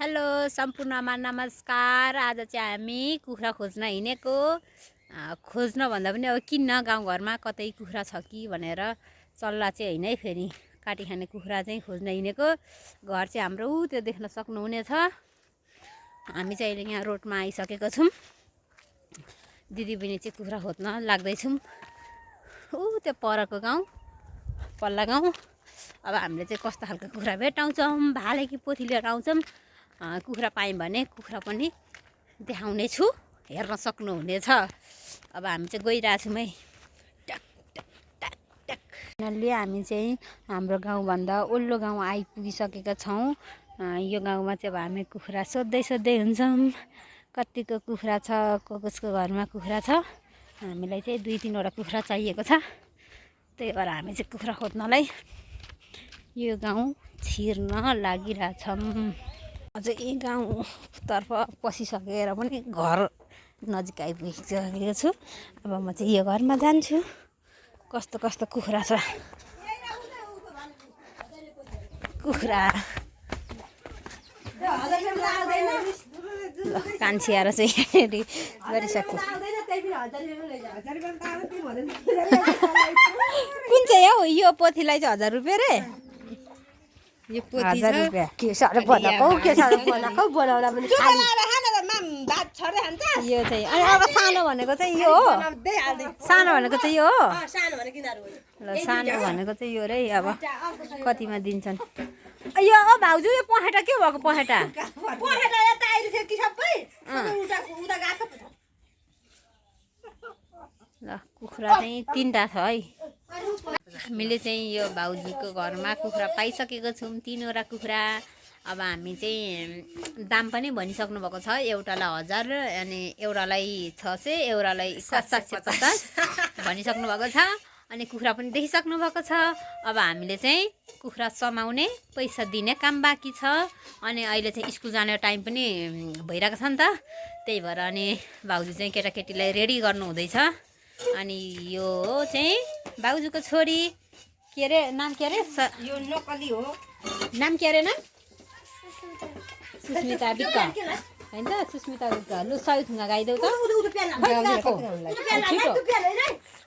Hello सम्पूर्णमा नमस्कार। आज चाहिँ हामी कुखुरा खोज्न हिँडेको। खोज्न भन्दा पनि अब किन्न गाउँघरमा कतै कुखुरा छ कि भनेर सल्लाह चाहिँ हैन है। फेरि काटी खाने कुखुरा चाहिँ खोज्न हिँडेको। घर चाहिँ हाम्रो त्यो देख्न सक्नुहुनेछ। हामी चाहिँ अहिले यहाँ रोडमा आइसकेको छौँ। दिदी बहिनी चाहिँ कुखुरा खोज्न लाग्दैछौँ। त्यो परको गाउँ पल्ला गाउँ। अब हामीले चाहिँ कस्तो खालको कुखुरा भेटाउँछौँ, भाले कि पोथी लिएर आउँछौँ, कुखुरा पायौँ भने कुखुरा पनि देखाउने छु, हेर्न सक्नुहुनेछ। अब हामी चाहिँ गइरहेछौँ है। टक टक टक टक। फाइनल्ली हामी चाहिँ हाम्रो गाउँभन्दा वल्लो गाउँ आइपुगिसकेका छौँ। यो गाउँमा चाहिँ अब हामी कुखुरा सोध्दै हुन्छौँ, कतिको कुखुरा छ, कसको घरमा कुखुरा छ। हामीलाई चाहिँ 2-3 वटा कुखुरा चाहिएको छ। त्यही भएर हामी चाहिँ कुखुरा खोज्नलाई यो गाउँ छिर्न लागिरहेछौँ। अझ यी गाउँतर्फ पसिसकेर पनि घर नजिक आइपुगिसकेको छु। अब म चाहिँ यो घरमा जान्छु। कस्तो कस्तो कुखुरा छ कुखुरा। कान्छी आएर चाहिँ गरिसक्यो। कुन चाहिँ हो यो पोथीलाई चाहिँ 1000 रुपियाँ रे? यो पोथी 1000 रुपियाँ के साह्रो बनाएको, के साह्रो बनाएको, बनाउला पनि खाली भात छर्दै खान्छ। यो चाहिँ अनि अब सानो भनेको चाहिँ यो हो, सानो भनेको चाहिँ यो हो। ल सानो भनेको चाहिँ यो रे। अब कतिमा दिन्छन् यो? भाउजू यो पखेटा के भएको? पखेटा यता आइदियो कि सबै उता गएको। ल कुखुरा चाहिँ 3टा छ है। हामीले चाहिँ यो भाउजूको घरमा कुखुरा पाइसकेको छौँ, 3वटा कुखुरा। अब हामी चाहिँ दाम पनि भनिसक्नु भएको छ। एउटालाई 1000 अनि एउटालाई 600, एउटालाई 750 भनिसक्नु भएको छ। अनि कुखुरा पनि देखिसक्नु भएको छ। अब हामीले चाहिँ कुखुरा समाउने पैसा दिने काम बाँकी छ। अनि अहिले चाहिँ स्कुल जाने टाइम पनि भइरहेको छ नि त। त्यही भएर अनि भाउजू चाहिँ केटाकेटीलाई रेडी गर्नु हुँदैछ। अनि यो चाहिँ भाउजूको छोरी के अरे, नाम के अरे? यो नकली हो। नाम के अरे? नाम सुस्मिता विक्क होइन त? सुस्मिता विक्क। लु सही थुङ्गा गाइदेऊ त।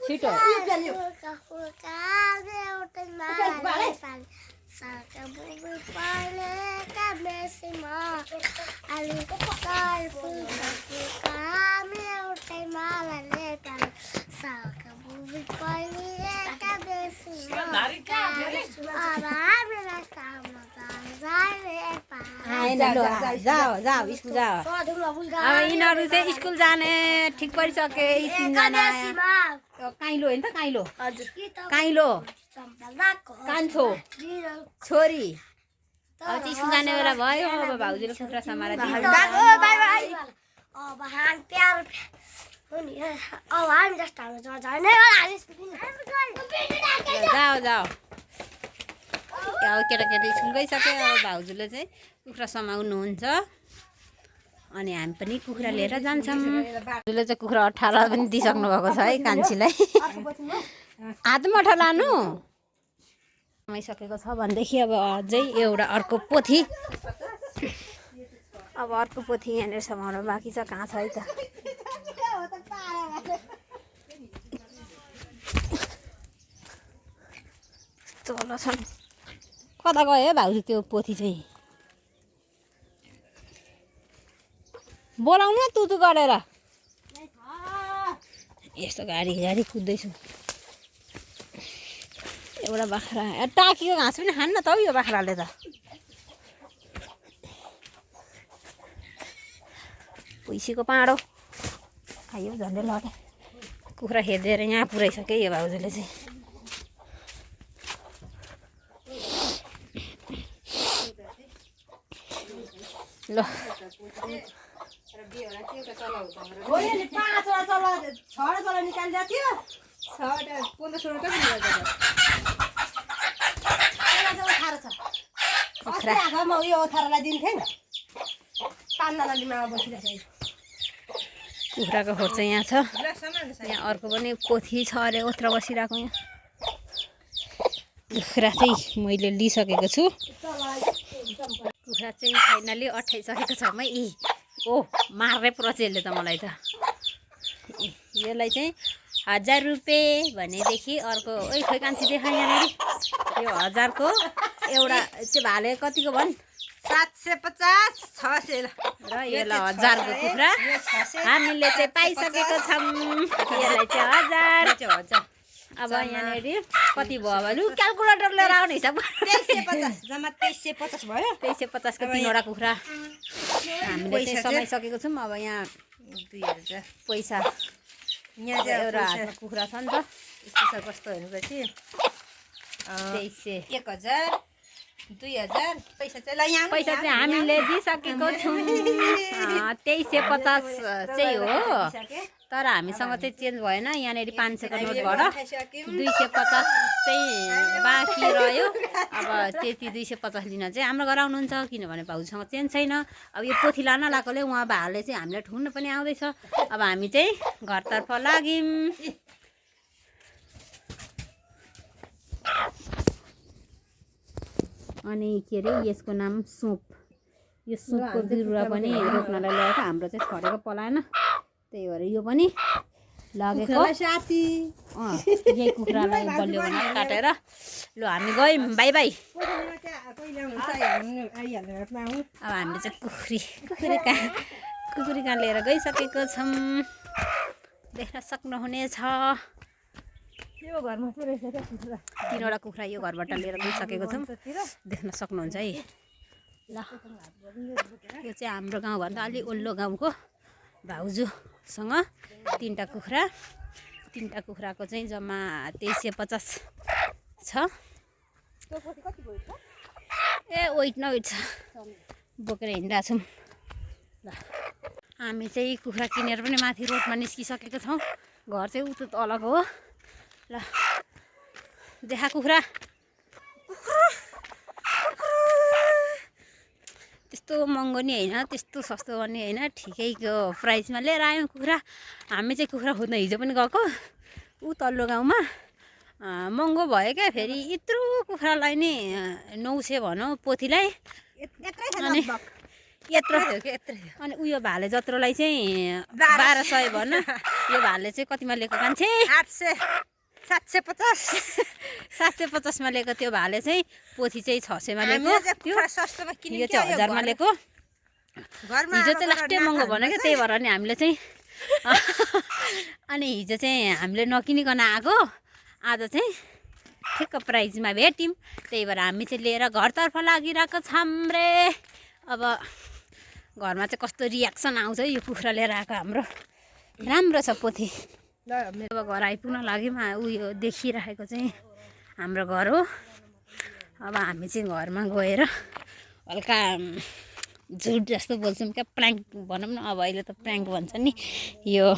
छिटो जाऊ स्कुल जाऊ। अब यिनीहरू चाहिँ स्कुल जाने ठिक परिसके। 3जना काइलो होइन त? काइलो काइलो कान्छो छोरी अब चाहिँ स्कुल जाने बेला भयो। अब भाउजूले कुखुरा समाएर जाऊ। अब केटाकेटी स्कुल गइसक्यो। अब भाउजूले चाहिँ कुखुरा समाउनुहुन्छ अनि हामी पनि कुखुरा लिएर जान्छौँ। भाउजूले चाहिँ कुखुरा 18 पनि दिइसक्नु भएको छ है कान्छीलाई। हातमा 18 लानु समाइसकेको छ भनेदेखि अब अझै एउटा अर्को पोथी। अब अर्को पोथी यहाँनिर समाउन बाँकी छ। कहाँ छ है त? तल छन्। कता गयो भाउजू त्यो पोथी चाहिँ? बोलाउनु तुतु गरेर। यस्तो गाडी कुद्दैछु। एउटा बाख्रा टाकीको घाँस पनि खान्न त हौ यो बाख्राले त। भुइँसीको पाँडो खायो झन्डै लग्यो। कुखुरा खेदेर यहाँ पुऱ्याइसक्यो यो भाउजूले चाहिँ। ल 5वटा निकाल्दा थियो। 6वटा 15-16वटा कुखुराको खोर चाहिँ यहाँ छ। यहाँ अर्को पनि पोथी छ अरे, ओथ्रा बसिरहेको। यहाँ कुखुरा चाहिँ मैले लिइसकेको छु। कुखुरा चाहिँ फाइनली अठाइसकेको छ मै ओ मार्दै पर्छ यसले त मलाई त यसलाई चाहिँ 1000 रुपियाँ भनेदेखि अर्को ओइ खोइ कान्छी देखा यहाँनिर यो 1000 को एउटा चाहिँ भाले कतिको भन् 750 600 र यसलाई 1000 को कुखुरा हामीले चाहिँ पाइसकेको छौँ यसलाई चाहिँ 1000 अब यहाँनिर कति भयो भने क्यालकुलेटर लिएर आउने हिसाब 2350 जम्मा 2350 भयो 2350 को 3वटा कुखुरा हामीले चाहिँ समाइसकेको छौँ अब यहाँ 2000 पैसा यहाँ चाहिँ एउटा हातमा कुखुरा छ नि त यस्तो कस्तो हेर्नुपछि 2300 1000 2000 पैसा चाहिँ ल यहाँ पैसा चाहिँ हामीले दिइसकेको छौँ 2350 चाहिँ हो तर हामीसँग चाहिँ चेन्ज भएन यहाँनिर 500 को नोटबाट 250 चाहिँ बाँकी रह्यो अब त्यति 250 लिन चाहिँ हाम्रो घर आउनुहुन्छ किनभने भाउजूसँग चेन्ज छैन अब यो पोथी लान लागेकोले उहाँ भाले चाहिँ हामीलाई ठुङ्नु पनि आउँदैछ अब हामी चाहिँ घरतर्फ लाग्यौँ अनि के अरे यसको नाम सुप यो सुपको बिरुवा पनि रोप्नलाई ल्याएको हाम्रो चाहिँ छरेको पलाएन त्यही भएर यो पनि लगेको साथी यही कुखुरालाई बलियो भनेर काटेर ल हामी गयौँ बाई बाई अब हामीले चाहिँ कुखुरी कहाँ लिएर गइसकेको छौँ देख्न सक्नुहुनेछ यो घरमा चाहिँ रहेछ क्या कुखुरा 3वटा कुखुरा यो घरबाट लिएर गइसकेको छौँ देख्न सक्नुहुन्छ है ल यो चाहिँ हाम्रो गाउँभन्दा अलि ओल्लो गाउँको भाउजूसँग 3टा कुखुराको चाहिँ जम्मा 2350 छ ए वेट न वेट छ बोकेर हिँडिरहेको छौँ ल हामी चाहिँ कुखुरा किनेर पनि माथि रोडमा निस्किसकेको छौँ घर चाहिँ उतो तलको हो ल देखा कुखुरा त्यस्तो महँगो नि होइन त्यस्तो सस्तो पनि होइन ठिकैको प्राइसमा लिएर आयौँ कुखुरा हामी चाहिँ कुखुरा खोज्न हिजो पनि गएको ऊ तल्लो गाउँमा महँगो भयो क्या फेरि यत्रो कुखुरालाई नि 900 भनौँ पोथीलाई अनि यत्रो अनि उयो भाले जत्रोलाई चाहिँ 1200 भन यो भाले चाहिँ कतिमा लिएको कान्छे 750 मा लिएको त्यो भाले चाहिँ पोथी चाहिँ 600 मा लिएको यो चाहिँ 1000 मा लिएको हिजो चाहिँ लास्टै महँगो भन्यो क्या त्यही भएर नि हामीले चाहिँ अनि हिजो चाहिँ हामीले नकिनिकन आएको आज चाहिँ ठिक्क प्राइजमा भेट्यौँ त्यही भएर हामी चाहिँ लिएर घरतर्फ लागिरहेको छौँ रे अब घरमा चाहिँ कस्तो रियाक्सन आउँछ यो कुखुरा लिएर आएको हाम्रो राम्रो छ पोथी अब घर आइपुग्न लाग्यौँ उयो देखिरहेको चाहिँ हाम्रो घर हो अब हामी चाहिँ घरमा गएर हल्का झुट जस्तो बोल्छौँ क्या प्र्याङ्क भनौँ न अब अहिले त प्र्याङ्क भन्छ नि यो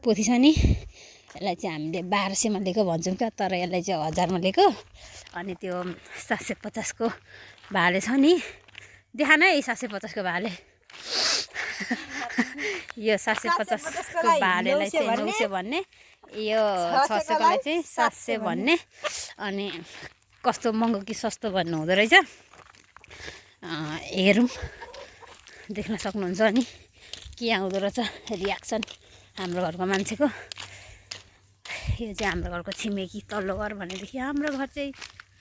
पोथी छ नि यसलाई चाहिँ हामीले 1200 मा लिएको भन्छौँ क्या तर यसलाई चाहिँ 1000 मा लिएको अनि त्यो 750 को भाले छ नि देखा न 750 को भाले यो 750 को भालेलाई चाहिँ 900 भन्ने यो 600 कोलाई चाहिँ 700 भन्ने अनि कस्तो महँगो कि सस्तो भन्नु हुँदो रहेछ हेरौँ देख्न सक्नुहुन्छ नि के आउँदो रहेछ रियाक्सन हाम्रो घरको मान्छेको यो चाहिँ हाम्रो घरको छिमेकी तल्लो घर भनेदेखि हाम्रो घर चाहिँ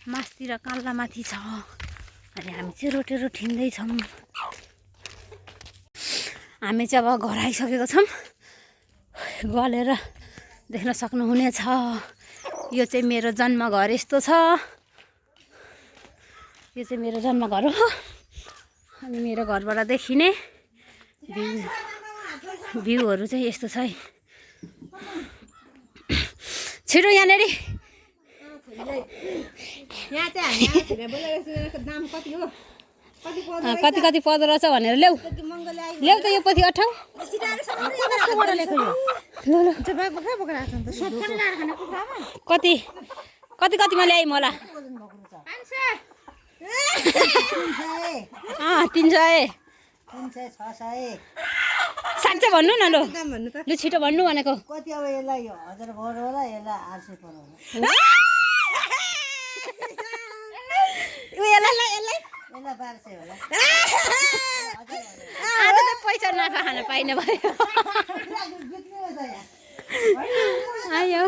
मास्तिर काल्लामाथि छ अनि हामी चाहिँ रोटेर ठिन्दैछौँ हामी चाहिँ अब घर आइसकेको छौँ गलेर देख्न सक्नुहुनेछ यो चाहिँ मेरो जन्मघर यस्तो छ यो चाहिँ मेरो जन्मघर हो अनि मेरो घरबाट देखिने भ्यूहरू चाहिँ यस्तो छ है छिटो यहाँनिर यहाँ चाहिँ हामी दाम कति हो कति पर्दो रहेछ भनेर ल्याऊ ल्याऊ त यो पोथी अठाउ कतिमा ल्याएँ मलाई 300 साँच्चै भन्नु न लु छिटो भन्नु भनेको कति अब यसलाई 1000 पर्यो होला यसलाई 800 पर्यो होला आज त पैसा नाफा खान पाइने भयो आयो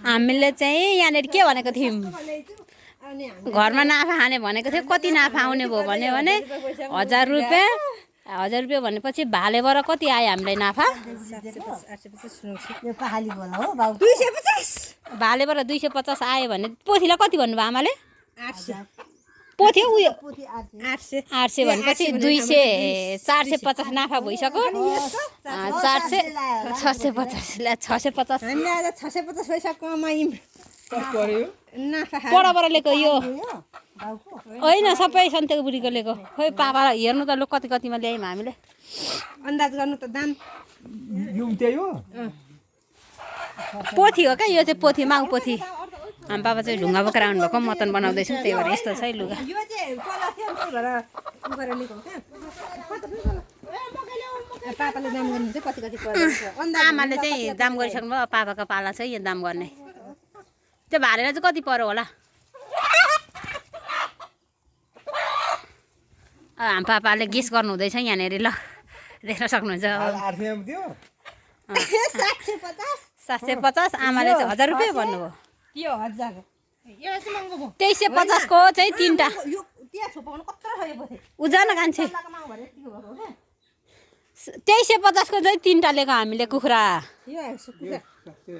हामीले चाहिँ यहाँनिर के भनेको थियौँ घरमा नाफा खाने भनेको थियो कति नाफा आउने भयो भन्यो भने 1000 रुपियाँ भनेपछि भालेबाट कति आयो हामीलाई नाफा भालेबाट 250 आयो भने पोथीलाई कति भन्नुभयो आमाले 800 पोथी उयो 800 800 भनेपछि 200 450 नाफा भइसक्यो 400 650 ला 650 हामीले आज 650 पैसा कमायौँ नाफा पढाबाट लिएको यो होइन सबै सन्तेको बुढीको लिएको खोइ पापालाई हेर्नु त लु कति कतिमा ल्यायौँ हामीले अन्दाज गर्नु त दाम पोथी हो क्या यो चाहिँ पोथी माउ पोथी हामी पापा चाहिँ ढुङ्गा बोकेर आउनुभएको मटन बनाउँदैछौँ त्यही भएर यस्तो छ है लुगा यो चाहिँ चला थियो नि गरेर गरेर लिएको हो क्या पापाले दाम गर्नु चाहिँ कति कति पर्छ आमाले चाहिँ दाम गरिसक्नु भयो पापाको पाला चाहिँ यो दाम गर्ने त्यो भालेलाई चाहिँ कति पर्यो होला हामी पापाले गेस गर्नु हुँदैछ यहाँनिर ल देख्न सक्नुहुन्छ 750 आमाले चाहिँ 1000 रुपियाँ भन्नुभयो यो 1000 यो चाहिँ महँगो भयो 2350 को चाहिँ 3टा यो त्यहाँ छोपाउनु कत्रो भयो पछि उजान कान्छे लागामा भरे यतिको भएको हो क्या 2350 को चाहिँ 3टा लिएको हामीले कुखुरा यो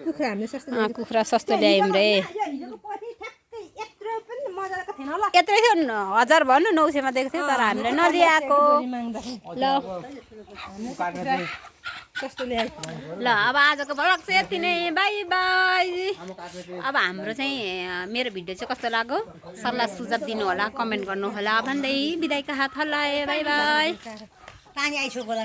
कुखुरा हामीले सस्तो कुखुरा सस्तो ल्यायौँ रे हिजोको पछि ठ्याक्कै यत्रो पनि मजाको थिएन होला यत्रै थियो 1000 भन्नु 900 मा दिएको थियो तर हामीले नलिएको ल सस्तो ल्याए ल अब आजको भ्लग चाहिँ यति नै बाई बाई अब हाम्रो चाहिँ मेरो भिडियो चाहिँ कस्तो लाग्यो सल्लाह सुझाव दिनु होला कमेन्ट गर्नु होला भन्दै बिदाइका हात हल्लाए बाई बाई पानी आइसक्यो होला